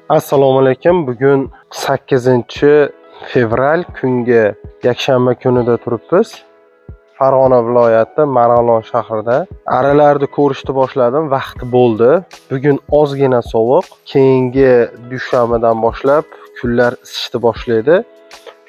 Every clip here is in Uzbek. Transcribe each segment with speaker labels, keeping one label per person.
Speaker 1: Assalomu alaykum. Bugun 8-fevral kungi yakshanba kunida turibmiz. Farg'ona viloyati Marg'ilon shahrida. Arilarni ko'rishni boshladim, vaqti bo'ldi. Bugun ozgina sovuq. Keyingi dushanbadan boshlab kunlar isishni boshlaydi.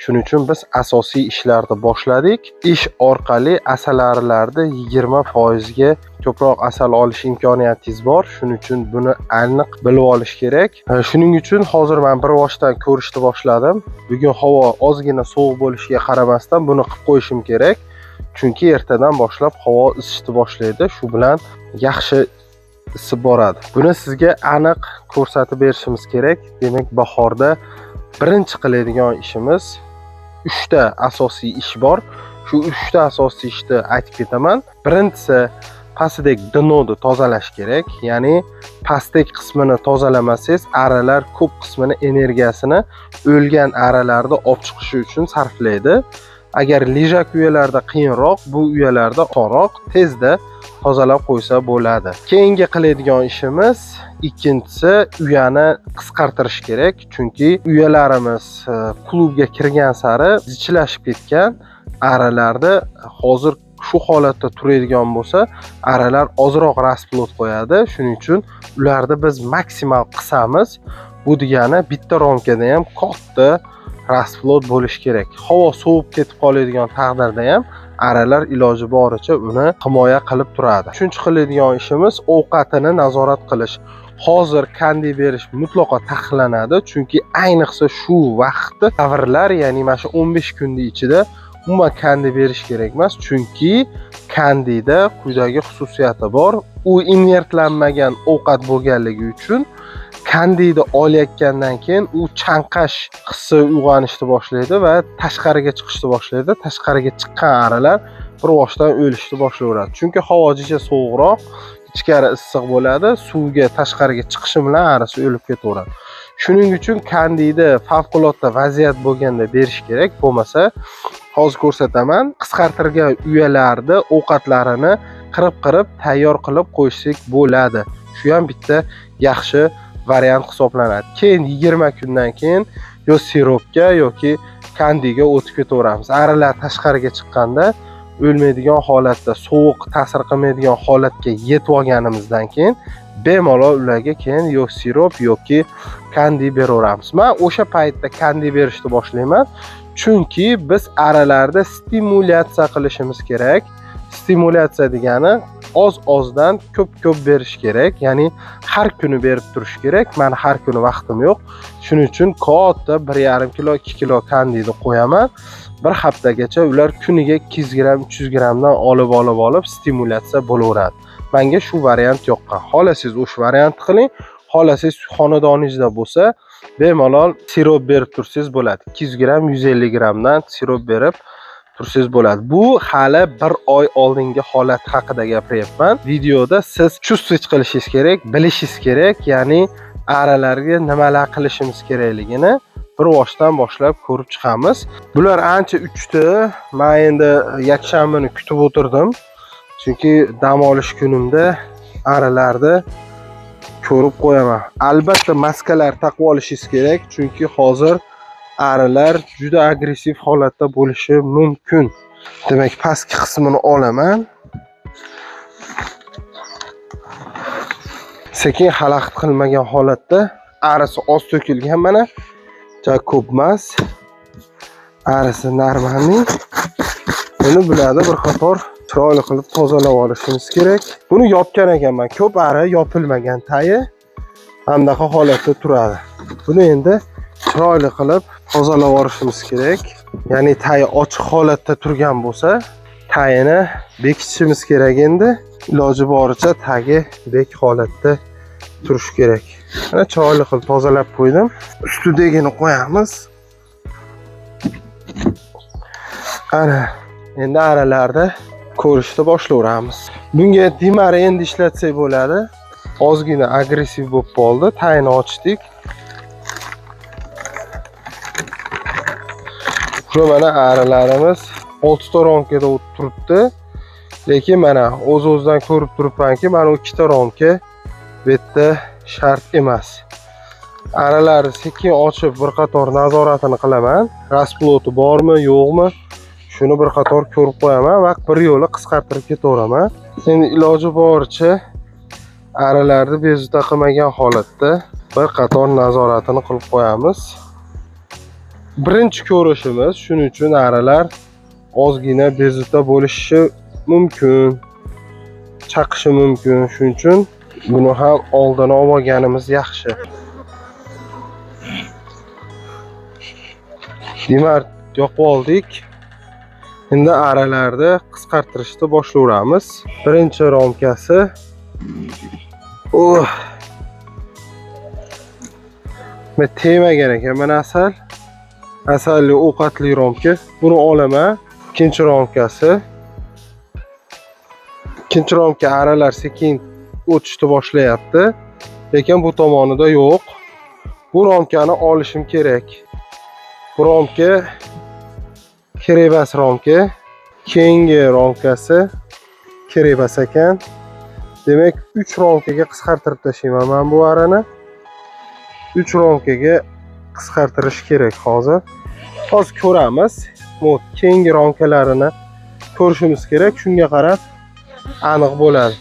Speaker 1: Shuning uchun biz asosiy ishlarni boshladik. Ish orqali asalarilarni 20% ga ko'proq asal olish imkoniyatingiz bor. Shuning uchun buni aniq bilib olish kerak. Shuning uchun hozir men bir boshdan ko'rishni boshladim. Bugun havo ozgina sovuq bo'lishiga qaramasdan buni qilib qo'yishim kerak. Chunki ertadan boshlab havo isishni boshlaydi. Shu bilan yaxshi isib boradi. Buni sizga aniq ko'rsatib berishimiz kerak. Demak, bahorda birinchi qiladigan ishimiz 3 ta asosiy ish bor. Shu 3 ta asosiy ishni aytib ketaman. Birinchisi pastdagi dnoni tozalash kerak. Ya'ni pastdagi qismini tozalamasangiz, arilar ko'p qismini energiyasini o'lgan arilarni olib chiqishi uchun sarflaydi. Agar lejak uyalarda qiyinroq, bu uyalarda osonroq, tezda tozalab qo'ysa bo'ladi. Keyingi qiladigan ishimiz ikkinchisi uyani qisqartirish kerak, chunki uyalarimiz klubga kirgan sari zichlashib ketgan arilarda hozir shu holatda turadigan bo'lsa, arilar ozroq rasplod qo'yadi. Shuning uchun ularni biz maksimal qisamiz. Bu degani bitta romkada ham katta rasplod bo'lishi kerak. Havo sovib ketib qoladigan taqdirda ham arilar iloji boricha uni himoya qilib turadi. Uchinchi qiladigan ishimiz ovqatini nazorat qilish. Hozir kandi berish mutlaqo taqiqlanadi, chunki ayniqsa shu vaqtda davrlar, ya'ni mana shu 15 kunning ichida umuman kandi berish kerak emas, chunki kandida quyidagi xususiyati bor. U inertlanmagan ovqat bo'lganligi uchun kandida olayotgandan keyin u chanqash hissi uyg'onishni boshlaydi va tashqariga chiqishni boshlaydi. Tashqariga chiqqan arilar bir boshdan o'lishni boshlayveradi. Chunki havo jicha sovuqroq, ichkari issiq bo'ladi, suvga tashqariga chiqishi bilan arisi o'lib ketaveradi. Shuning uchun kandida favqulodda vaziyat bo'lganda berish kerak, bo'lmasa hozir ko'rsataman, qisqartirgan uyalarni ovqatlarini qirib-qirib tayyor qilib qo'ysak bo'ladi. Shu ham bitta yaxshi variant hisoblanadi. Keyin 20 kundan keyin yo siropga yoki kandiga o'tib ketaveramiz. Arilar tashqariga chiqqanda o'lmaydigan holatda, sovuq ta'sir qilmaydigan holatga yetib olganimizdan keyin bemalol ularga keyin yo sirop yoki kandi beraveramiz. Men o'sha paytda kandi berishni boshlayman, chunki biz arilarda stimulyatsiya qilishimiz kerak. Stimulyatsiya degani oz-ozdan ko'p-ko'p berish kerak, ya'ni har kuni berib turish kerak. Meni har kuni vaqtim yo'q. Shuning uchun katta 1,5 kilo, 2 kilo kandini qo'yaman. Bir haftagacha ular kuniga 200 gramm, 300 grammdan olib stimulyatsiya bo'laveradi. Menga shu variant yoqqan. Xohlasangiz o'sha variantni qiling, xohlasangiz xonadoningizda bo'lsa, bemalol sirop berib tursangiz bo'ladi. 200 gramm, 150 grammdan sirop berib tursangiz bo'ladi. Bu hali bir oy oldingi holat haqida gapiryapman. Videoda siz чувствовать qilishingiz kerak, bilishingiz kerak, ya'ni arilarga nimalar qilishimiz kerakligini bir boshdan boshlab ko'rib chiqamiz. Bular ancha uchdi. Men endi yakshanbani kutib o'tirdim. Chunki dam olish kunimda arilarni ko'rib qo'yaman. Albatta maskalar taqib olishingiz kerak, chunki hozir arilar juda agressiv holatda bo'lishi mumkin. Demak, pastki qismini olaman. Sekin xalaqit qilmagan holatda arisi oz to'kilgan mana. Juda ko'p emas. Arisi normalniy. Buni bularda bir qator chiroyli qilib tozalab olishimiz kerak. Buni yopgan ekanman. Ko'p ari yopilmagan tayi hamdaqa holatda turadi. Buni endi chiroyli qilib tozalab olishimiz kerak. Ya'ni tayi ochiq holatda turgan bo'lsa, tayini bekitishimiz kerak endi. Iloji boricha tagi bek holatda turishi kerak. Mana chiroyli qilib tozalab qo'ydim. Ustidagini qo'yamiz. Ana endi aralarda ko'rishni boshlayveramiz. Bunga dimari endi ishlatsak bo'ladi. Ozgina agressiv bo'lib qoldi. Tayini ochdik. Shu mana arilarimiz 6 ta romkada turibdi. Lekin mana o'z-o'zidan ko'rib turibmanki, mana u 2 ta romka bu yerda shart emas. Arilarni sekin ochib bir qator nazoratini qilaman. Расплод i bormi, yo'qmi? Shuni bir qator ko'rib qo'yaman va bir yo'la qisqartirib ketaveraman. Endi iloji boricha arilarni bezovta qilmagan holatda bir qator nazoratini qilib qo'yamiz. Birinchi ko'rishimiz, shuning uchun arilar ozgina bezovta bo'lishi mumkin, chaqishi mumkin. Shuning uchun buni ham oldini olganimiz yaxshi. Demak, yoqib oldik. Endi arilarni qisqartirishni boshlayveramiz. Birinchi romkasi. Oh. Men tegmagan ekan mana asal. Asalli ovqatli romka. Buni olaman. Ikkinchi romkasi. Ikkinchi romka arilar sekin o'tishni boshlayapti. Lekin bu tomonida yo'q. Bu romkani olishim kerak. Bu romka kerak emas romka. Keyingi romkasi kerak emas ekan. Demak, 3 romkaga qisqartirib tashlayman men bu arini. 3 romkaga qisqartirish kerak hozir. Hozir ko'ramiz. Bu keyingi romkalarini ko'rishimiz kerak. Shunga qarab aniq bo'ladi.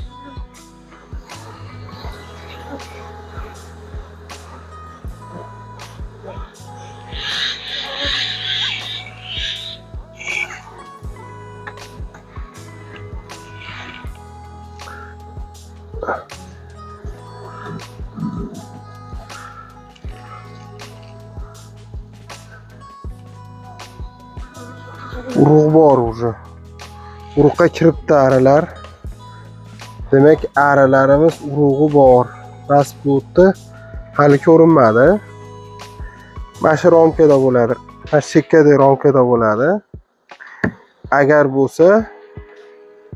Speaker 1: Urug' bor уже. Urug'ga kiribdi arilar. Demak, arilarimiz urug'i bor. Расплод ni hali ko'rinmadi. Mana shu romkada bo'ladi. Mana shu chekkadagi romkada bo'ladi. Agar bo'lsa,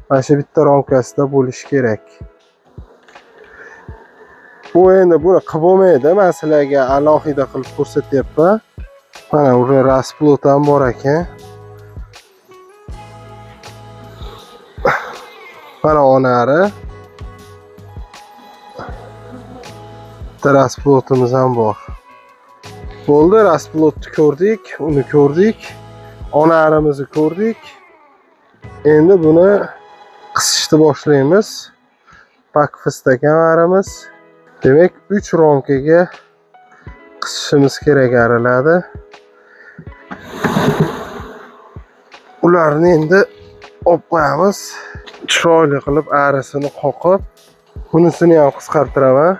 Speaker 1: mana shu bitta romkasida bo'lishi kerak. Bu endi buni qilib bo'lmaydi. Men sizlarga alohida qilib ko'rsatyapman. Mana уже расплод ham bor ekan. Mana onari. Bitta расплод imiz ham bor. Bo'ldi, расплод ni ko'rdik, uni ko'rdik. Onarimizni ko'rdik. Endi buni qisishni boshlaymiz. Bakfist ekan arimiz. Demak, 3 romkaga qisishimiz kerak arilarni. Ularni endi olib qo'yamiz. Chiroyli qilib arisini qoqib, bunisini ham qisqartiraman.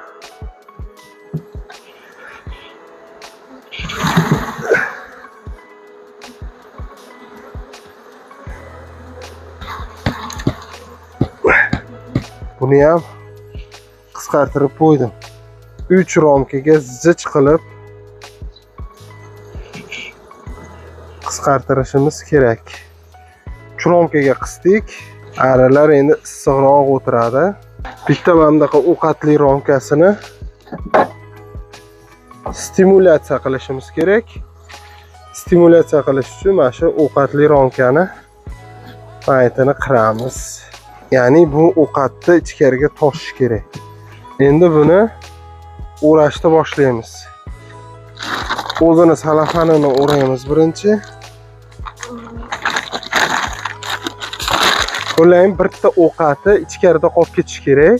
Speaker 1: Buni ham qisqartirib qo'ydim. 3 romkaga zich qilib qisqartirishimiz kerak. 3 romkaga qisdik. Arilar endi issiqroq o'tiradi. Bitta mana bunaqa ovqatli romkasini stimulyatsiya qilishimiz kerak. Stimulyatsiya qilish uchun mana shu ovqatli romkani paytini qiramiz. Ya'ni bu ovqatni ichkariga toshish kerak. Endi buni o'rashni boshlaymiz. O'zini salafanini o'raymiz birinchi. Qo'llayim bitta ovqati ichkarida qolib ketishi kerak.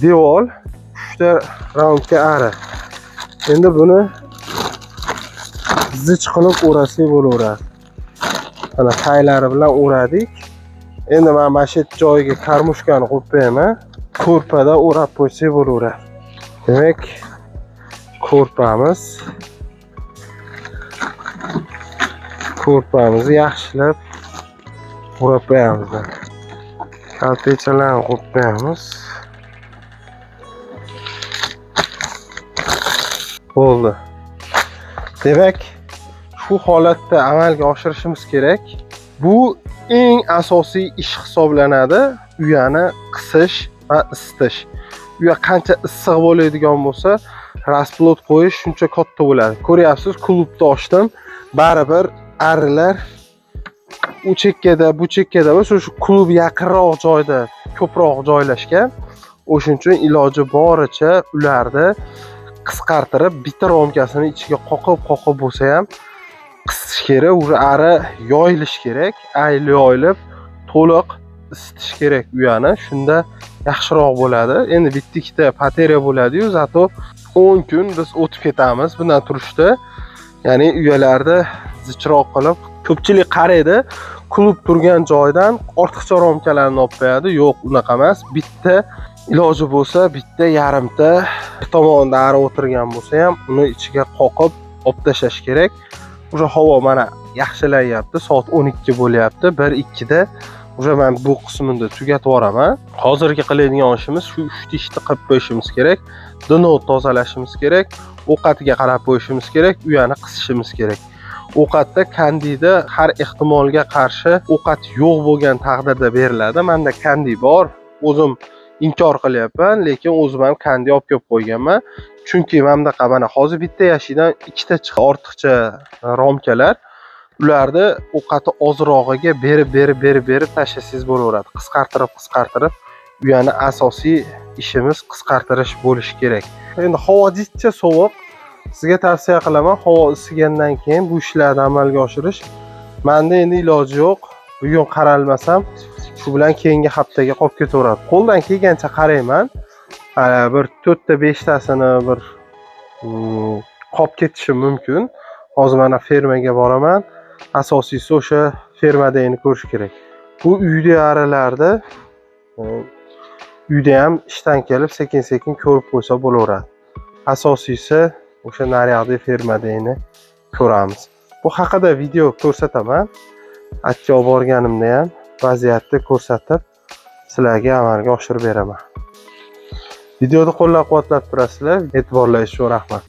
Speaker 1: Devor 3 ta raundga ari. Endi buni zich qilib o'rasak bo'laveradi. Mana taylari bilan o'radik. Endi men mana shu joyiga karmushkani qo'yib qo'yaman. Ko'rpada o'rab qo'ysak bo'laveradi. Demak, ko'rpamizni yaxshilab o'rab qo'yamiz. Kaltachalarni qo'yib qo'yamiz. Bo'ldi. Demak, shu holatda amalga oshirishimiz kerak. Bu eng asosiy ish hisoblanadi. Uyani qisish va isitish. Uya qancha issiq bo'ladigan bo'lsa, расплод qo'yish shuncha katta bo'ladi. Ko'ryapsiz, klubni ochdim. Baribir arilar u chekkada, bu chekkada bo'lsa, shu klub yaqinroq joyda ko'proq joylashgan. O'shuning uchun iloji boricha ularni Qisqartirib, bitta romkasini ichiga qoqib qoqib bo'lsa ham qisish kerak. Уже ari yoyilishi kerak, ayli yoyilib, to'liq isitish kerak uyani. Shunda yaxshiroq bo'ladi. Endi bitta ikkita потеря bo'ladiyu, зато 10 kun biz o'tib ketamiz bundan turishda. Ya'ni uyalarni zichroq qilib, ko'pchilik qaraydi, klub turgan joydan ortiqcha romkalarni olib qo'yadi. Yo'q, unaqa emas. Bitta, iloji bo'lsa bitta yarimta, bir tomonida ari o'tirgan bo'lsa ham, uni ichiga qoqib olib tashlash kerak. Уже havo mana yaxshilanyapti, soat 12 bo'lyapti. 1-2da уже man bu qismini tugatib yuboraman. Hozirgi qiladigan ishimiz shu uchta ishni qilib qo'yishimiz kerak: дно tozalashimiz kerak, ovqatiga qarab qo'yishimiz kerak, uyani qisishimiz kerak. Ovqatda kandida har ehtimolga qarshi, ovqat yo'q bo'lgan taqdirda beriladi. Manda kandi bor, o'zim inkor qilyapman, lekin o'zim ham kandi olib kelib qo'yganman. Chunki mana bunaqa, mana hozir bitta yashikdan ikkita chiqdi ortiqcha romkalar. Ularni ovqati ozrog'iga berib, berib, berib, berib tashlasangiz bo'laveradi. Qisqartirib, qisqartirib. Uyani asosiy ishimiz qisqartirish bo'lishi kerak. Endi havo jiddiy sovuq. Sizga tavsiya qilaman, havo isigandan keyin bu ishlarni amalga oshirish. Manda endi iloji yo'q. Bugun qaralmasam, shu bilan keyingi haftaga qolib ketaveradi. Qo'ldan kelgancha qarayman. Bir to'rtta, beshtasini bir qolib ketishi mumkin. Hozir mana fermaga boraman. Asosiysi o'sha fermadagini ko'rish kerak. Bu uyda arilarda uyda ham ishdan kelib sekin sekin ko'rib qo'ysa bo'laveradi. Asosiysi o'sha naryoqdagi fermadagini ko'ramiz. Bu haqida video ko'rsataman. Atga olib borganimda ham vaziyatni ko'rsatib, sizlarga amalga oshirib beraman. Videoni qo'llab quvvatlab turasizlar. E'tiborlaringiz uchun rahmat.